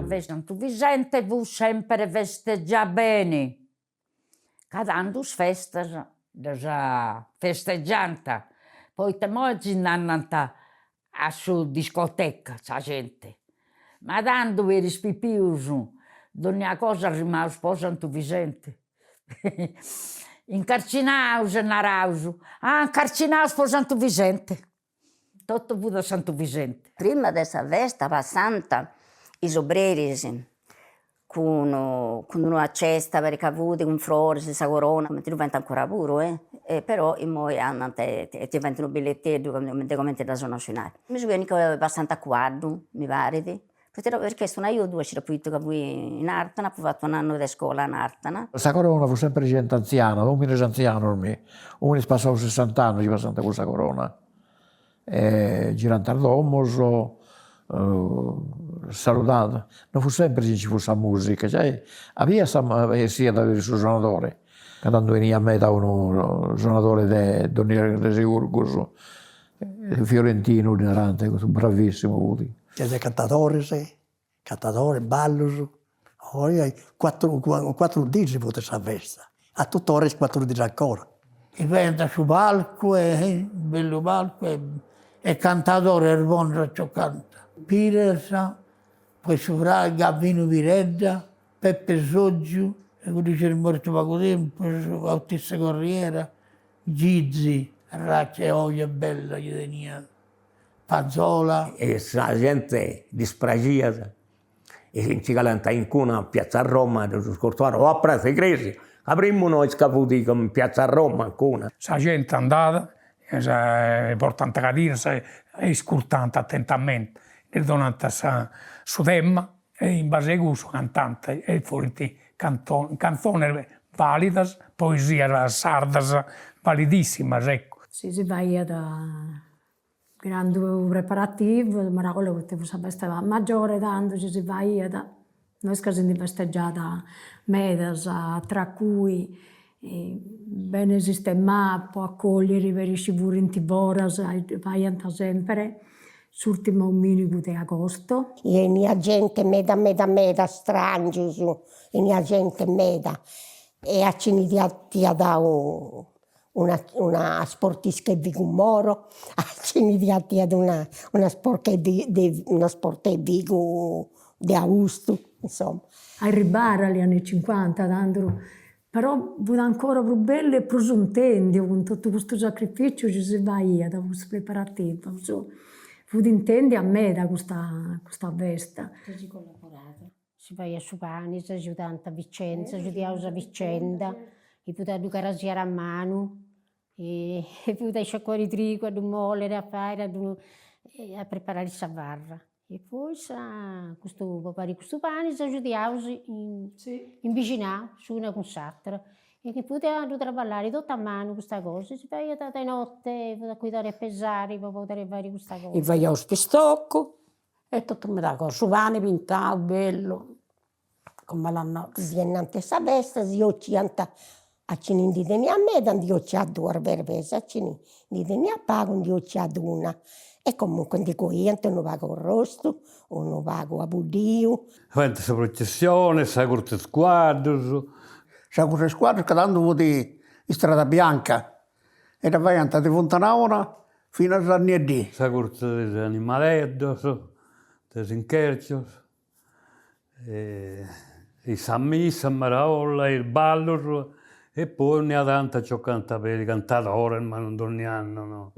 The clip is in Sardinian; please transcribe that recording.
Sa Santu Vicente fut sempre festeggià beni, ca tandu is festas ddas festeggiant, poita imoi si nd'andant a su discoteca sa genti, ma tandu peri is pipius donnia cosa arrimaus po Santu Vicente Incarcinaus naraus, ah incarcinaus po Santu Vicente, totu fut a Santu Vicente. Prima de sa festa passant is obreris cun cun d'una cesta carica fut cun froris, sa corona, cumenti ddu faint ancora puru eh, però immoi andant e ti faint unu billetteddu de cumenti ddas 'onant su 'inari. Mi su chi passant a cuaddu, mi parit Poita perché est un'agiudu a sciri poita ca fui in Artana, apu fatu un'annu de scola in Artana. Sa corona fut sempri genti anziana, omines anzianus mi, omines passaus sessant'annus chi passant cun sa corona. E girant is domus, saludant, non fut sempri chi nci fut sa musica, cioè a bias essiat puru su sonadori, ca tandu 'eniat meda unu sonadori de de Siurgus, Fiorentinu ddi narant, cussu bravissimu fut. Nc'est cantadoris, cantadoris, ballus, oi cuatru cuatru dis fut sa festa, a tuttora est cuatru dis ancora. Si faiant su palcu e bellu palcu e e cantadores bonos aciocant. Piras, poi su fradi Gavinu Piredda, Peppe Soggiu, e cuddu chi est mortu pagu tempus, Bautista Corriera, Gizi, arraci 'e 'oxi bella chi teniat, Pazzola. E sa gente ddis praxiat e si nci calant a incuna a Piazza Roma a ddus ascurtai o a Pratza 'e Cresia, ca primu no est ca fut in Piazza Roma ancora. Sa gente andat, portant cadiras e iscurtant atentamenti, ddis donant sa su tema e in base a cussu cantant e furint cantzones validas, poesias sardas validissimas, ecco. Si si faiat grandu preparativu, maragolla poita fut sa festa maggiore tando chi si faiat, no est ca si ndi festeggiat medas, tra cui bene sistemà po acolliri peri is chi furint foras, faiant sempre s'urtimu dominigu de agosto. 'Eniat gente meda meda meda, strangius, 'eniat gente meda e a chini dd'iat dau una una sportisca 'e figu moro, a chini ddi 'atiat una una sporca 'e de una sporta 'e figu de austu, insoma. Arribare agli anni cinquanta, tandu, però fut ancora prus bellu e prus intendiu cun totu custu sacrificiu chi si faiat, custus preparativos, fut intendia meda custa custa festa. Si collaborat, si faiat su pani, s'agiudant a vicenda, s'agiudiaus a vicenda, e fut a ddu carasiare a manu, e fut a isciacuare trigu, a ddu mòlere, a fàere, a ddu a preparare sa farra. E poi sa custu po fai custu pani s'agiudiaus in in bixinau s'una cun s'atera e chi fut a ddu traballare totu a manu custa cosa, si faiat de notte, fut a cuidare a pesare po podere fai custa cosa. Faiaus pistoccu e totu meda cosa, su pani pintau bellu cun melanota. Su dì innanti 'e sa festa si 'ociant, a chini ndi teniat meda ndi 'ociat duas berbeis, a chini ndi teniat pagu ndi 'ociat una e comunque ndi coiant unu pagu arrostu, unu pagu a buddiu. Faint sa processioni, sa cursa 'e is cuaddus. Sa cursa 'e is cuaddus ca tandu fut istrada bianca e dda faiant de Funtanaona finas a Nieddì. Sa cursa de is animaleddos, de is inchercios e sa missa, maraolla, is ballus e poi 'onnia tantu aciocant peri cantadores, ma non donni annu no.